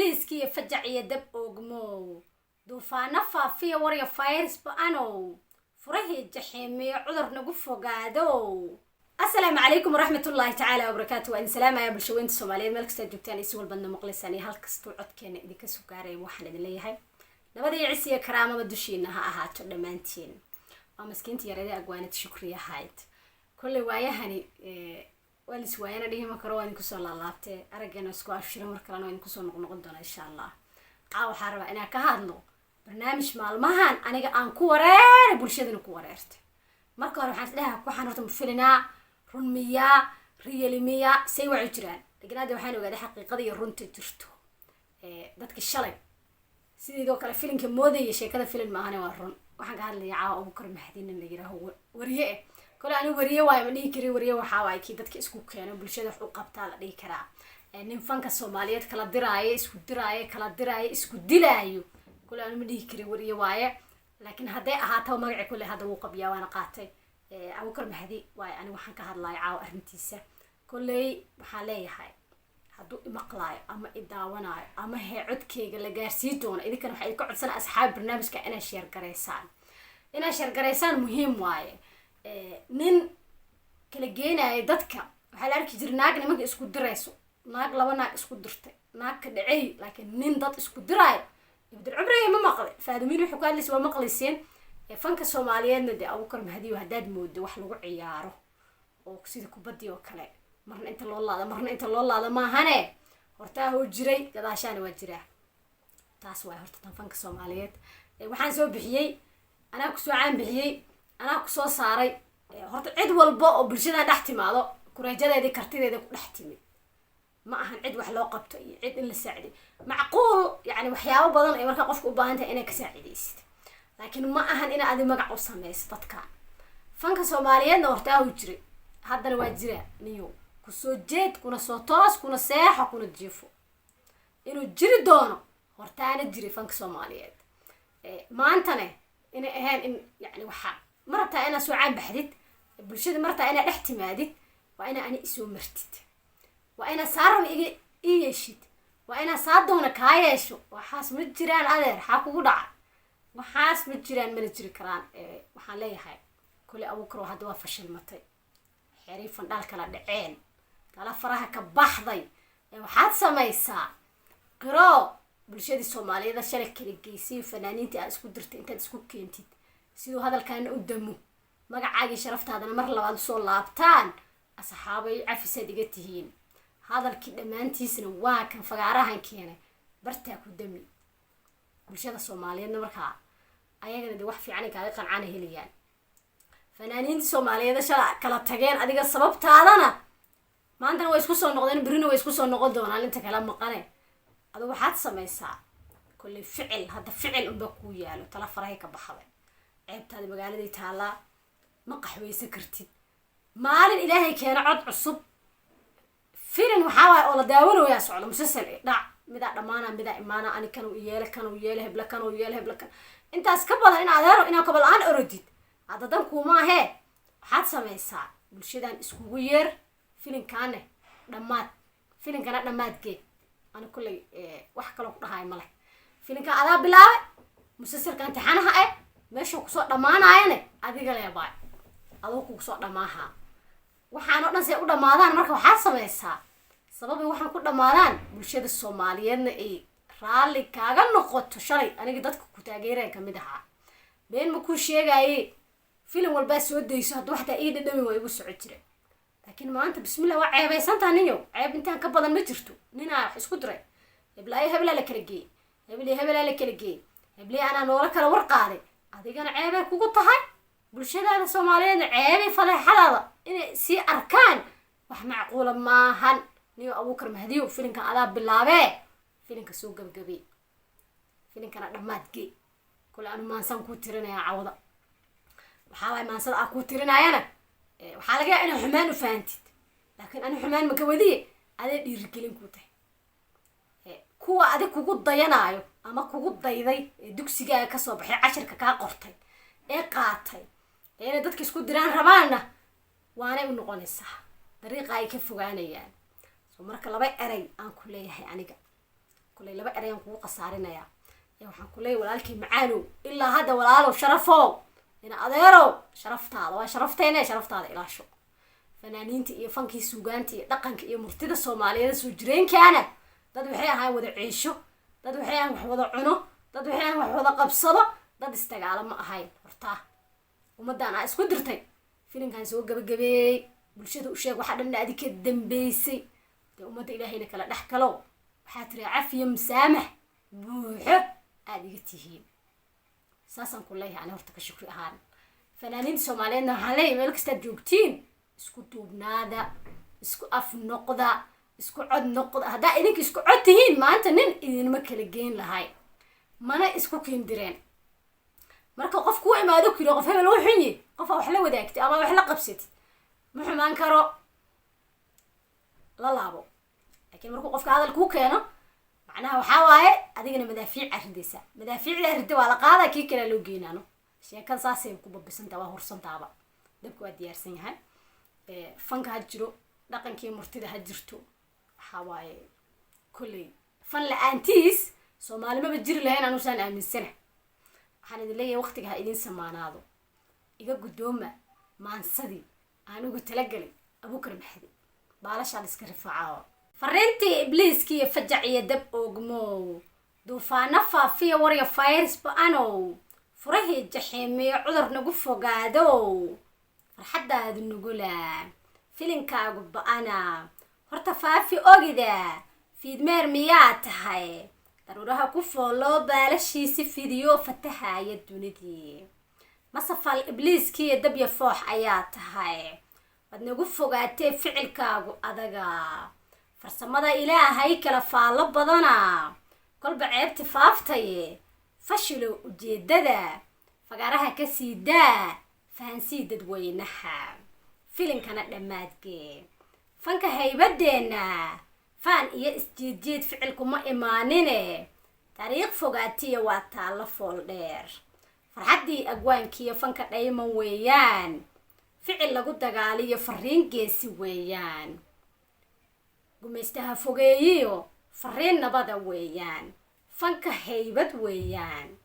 Ibliiskiiyo fajac iyo dab oogmow, duufaano faafiya, warya fayris ba-anow, furahii jaxiimiyo cudur nagu fogaadow. Asalaamu calaykum waraxmatullaahi tacaala wabarakaatu. Waa idin salaamaya bulshaweynta Soomaaliyeed meel kastaad joogtaan iyo si walbadna maqlaysaan iyo hal kastuu codkeena idinka soo gaaraya. Waxaan idin leeyahay nabad iyo cis iyo karaamaba dushiina ha ahaato dhammaantiin. Waa maskiinta yareeda Agwaanad Shukriya ahayd. Kolley waayahani waa lis waayana dhihi ma karo, waa idinku soo laalaabtee araggeena isku afshira, mar kalena waa idinku soo noqnoqon doona insha Allah. Caa waxaa rabaa inaan ka hadlo barnaamij maalmahan aniga aan ku wareeray, bulshadana ku wareertay. Marka hore waxaan isdhaha, waxaan horta mafilinaa run miyaa, really miyaa, say waxu jiraan? Lakin hadda waxaan ogaaday xaqiiqada iyo runta jirto. Dadka shalay sideedoo kale filinka moodaya, sheekada filin maahane waa run. Waxaan ka hadlaya caawa Abukar Mahdinin la yiraaho wariye eh. Kole anigu wariye waayo ma dhihi kari. Wariye waxaa waaye kii dadka isku keeno, bulshada wax u qabtaa la dhihi karaa. Nin fanka Soomaaliyeed kala diraayo, isku diraayo, kala diraayo, isku dilaayo, kole anigu ma dhihi kari wariye waaye. Laakiin hadday ahaataba magaci kole hadda wuu qabyaa, waana qaatay. Abukar Mahdi waayo anigu waxaan ka hadlayo caawa arrintiisa. Kolley waxaan leeyahay hadduu imaqlaayo ama idaawanaayo ama hee codkeyga la gaarsii doono, idinkana waxaa idinka codsana asxaab barnaamijka inaad share garaysaan. Inaad share garaysaan muhiim waaye. Nin kala geenaya dadka waxaa la arki jiray, naag nimanka isku dirayso, naag laba naag isku dirtay, naag ka dhacey, laakiin nin dad isku diraayo ibdil cumriga ma maqli. Faadimiin wuxuu ka hadlaysa waa maqlayseen. Fanka Soomaaliyeedna dee Abukar Mahdiyo haddaad moodo wax lagu ciyaaro oo sida kubadii oo kale, marna inta loo laado, marna inta loo laado maahane, hortaa hoo jiray, gadaashaana waa jiraa. Taas waay horta tan fanka Soomaaliyeed. Waxaan soo bixiyey, anaa kusoo caan bixiyey, anaa kusoo saaray. Horta cid walba oo bulshadan dhex timaado kureejadeedii kartideeda ku dhex timid, ma ahan cid wax loo qabto iyo cid in la saaciday macquul. Yani waxyaabo badan ay markaa qofka u baahan tahay inay ka saacidaysid, laakiin ma ahan ina adi magac u sameyso. Dadka fanka Soomaaliyeedna hortaahu jiray, haddana waa jira. Niyow kusoo jeed, kuna soo toos, kuna seexo, kuna jiifo, inuu jiri doono hortaana jiray fanka Soomaaliyeed. Maantane inay ahayn in yani waxaa ma rabtaa inaad soo caan baxdid bulshada, ma rabtaa inaad dhex timaadid, waa inaa ani isoo martid, waa inaa saa raba iga ii yeeshid, waa inaa saa doona kaa yeesho. Waxaas ma jiraan adeer, xaa kugu dhaca? Waxaas ma jiraan, mana jiri karaan. Waxaan leeyahay kole Abuukar oo hadda waa fashilmatay, xeray fandhaal kala dhaceen, tala faraha ka baxday. Waxaad samaysaa qiroo bulshadii Soomaaliyeed shalay kala geysay, fanaaniintii aad isku dirtay intaad isku keentid, siduu hadalkaana u damo, magacaagii sharaftaadana mar labaad usoo laabtaan. Asxaabay, cafisaad iga tihiin, hadalkii dhammaantiisna waa kan fagaarahan keenay, bartaa ku dami. Bulshada Soomaaliyeedna markaa ayagana de wax fiican ay kaaga qancana helayaan. Fanaaniintii Soomaaliyeed shala kala tageen adiga sababtaadana maantana way isku soo noqdeen, berrina way isku soo noqon doonaan inta kala maqane. Adigu waxaad samaysaa kolley ficil, hadda ficil unbaa kuu yaalo. Tala farahay ka baxday, ceebtaada magaaladay taallaa, ma qaxweysan kartid. Maalin Ilaahay keeno cod cusub, filin waxaa waaye oo la daawanayaa socdo, musalsal dhac, midaa dhammaana, midaa imaana, ani kanuu yeele, kanuu yeele, hebla kanuu yeele, hebla kan. Intaas ka badan in adeero inaa kaba la-aan orodid hadda dan kuumaahee. Waxaad samaysaa bulshadan iskugu yeer, filinkaane dhammaad, filinkana dhammaad geed. Ani kulley wax kaloo ku dhahayo male. Filinka adaa bilaabay, musalsalka imtixaanaha eh meeshuu kusoo dhammaanayane adiga leebaay, adoo kugu soo dhammaaha. Waxaan oo dhan say u dhammaadaan, marka waxaad samaysaa sababay waxaan ku dhammaadaan, bulshada Soomaaliyeedna ay raalli kaaga noqoto. Shalay aniga dadka ku taageereen kamid ahaa, been ma kuu sheegaaye. Filim walbaa soo dayso hadduu xataa ii dhadhami waa igu soco jira, laakiin maanta bismillah waa ceebaysantaa ninyow. Ceeb intaan ka badan ma jirto. Ninaa wax isku diray, heblaayo hebelaa la kala geeyey, hebeliyo hebelaa la kala geeyey, hebliyo anaa noola kala war qaaday. Adigana ceebay kugu tahay, bulshadaada Soomaaliyeedna ceebay fadeexadaada inay sii arkaan wax macquula maahan. Niyo Abuukar Mahdiyo, filinkan adaa bilaabee, filinka soo gabgabey, filinkana dhammaad gee. Kule anu maansaan kuu tirinayaa cawda. Waxaa waay maansada aa kuu tirinayana, waxaa laga yaaba inaa xumaan u fahantid, laakiin ani xumaan maka wadiye, aday dhiirigelin ku tahay. Kuwa adig kugu dayanaayo ama kugu dayday ee dugsigaaga kasoo baxay, cashirka kaa qortay ee qaatay ee inay dadka isku diraan rabaanna, waanay u noqonaysaa dariiqa ay ka fogaanayaan. So marka laba erey aan ku leeyahay aniga. Kuley laba erayaan kugu khasaarinayaa ee waxaan ku leeyahay, walaalkii macaanow, ilaa hadda walaalow, sharafow, ina adeerow, sharaftaada waa sharafteena, sharaftaada ilaasho. Fanaaniinta iyo fankii, suugaanta iyo dhaqanka iyo murtida Soomaaliyeed soo jireenkaana, dad waxay ahaan wada ceesho, dad waxay ahaan wax wada cuno, dad waxay ahaan wax wada qabsado, dad istagaalo ma ahayn. Hortaa ummaddan aa isku dirtay, filinkan soo gabagabeeyey, bulshada u sheeg waxaa dhanna adi ka dambeysay. Dee ummadda Ilaahayna kala dhex galo. Waxaa tiri cafiya musaamax buuxo aada iga tihiin, saasaan ku leeyahay ani horta ka Shukri ahaan. Fanaaniinta Soomaaliyeedna waxaan leeyahay, meel kastaad joogtiin isku duubnaada, isku af noqda, isku cod noqda. Haddaa idinka isku cod tihiin, maanta nin idinma kala geyn lahay, mana isku kiindireen. Marka qof kuu imaado ku yiri qof hebel wuu xun yihi, qof aa wax la wadaagtid ama wax la qabsatid, ma xumaan karo, la laabo. Laakiin markuu qofka hadal kuu keeno, macnaha waxaa waaye adigana madaafiic aa ridaysaa, madaafiicdaa ridda waa la qaadaa, kii kalea loo geynaano. Sheekada saasay ku babisantaa, waa hursantaaba, dabka waa diyaarsan yahay. Fanka ha jiro, dhaqankii murtida ha jirto. Waxaa waaye kolley fan la-aantiis Soomaalimaba jiri lahayn, anusaan aaminsana. Waxaan idin leeyahay, waqtiga ha idin samaanaado. Iga guddooma maansadii aan ugu talagelay Abuukar Maxdi, baalashaan iska rifacaawa. Fariintii ibliiskiiyo fajac iyo dab oogmow, duufaano faafiya, warya fayris ba-anow, furahii jaxiimiyo cudur nagu fogaadow, farxaddaadu nugula, filinkaagu ba-ana. Horta faafi ogida, fiidmeer miyaa tahay? Daruuraha ku fooloo baalashiisi fidiyo fatahaya dunidii, masafal ibliiskiiyo dabya foox ayaa tahay. Waad nagu fogaatee ficilkaagu adaga, farsamada Ilaahay kala faallo badana, kolba ceebti faaftaye, fashilow ujeeddada, fagaaraha ka sii daa, fahansii dadweynaha, filinkana dhammaadgee. Fanka haybadeenna faan iyo isjiidjiid ficilkuma imaanine, taariikh fogaatiya waa taallo fool dheer. Farxaddii agwaankiiyo fanka dhayman weeyaan, ficil lagu dagaaliyo fariin geesi weeyaan, gumaystaha fogeeyiyo fariin nabada weeyaan, fanka haybad weeyaan.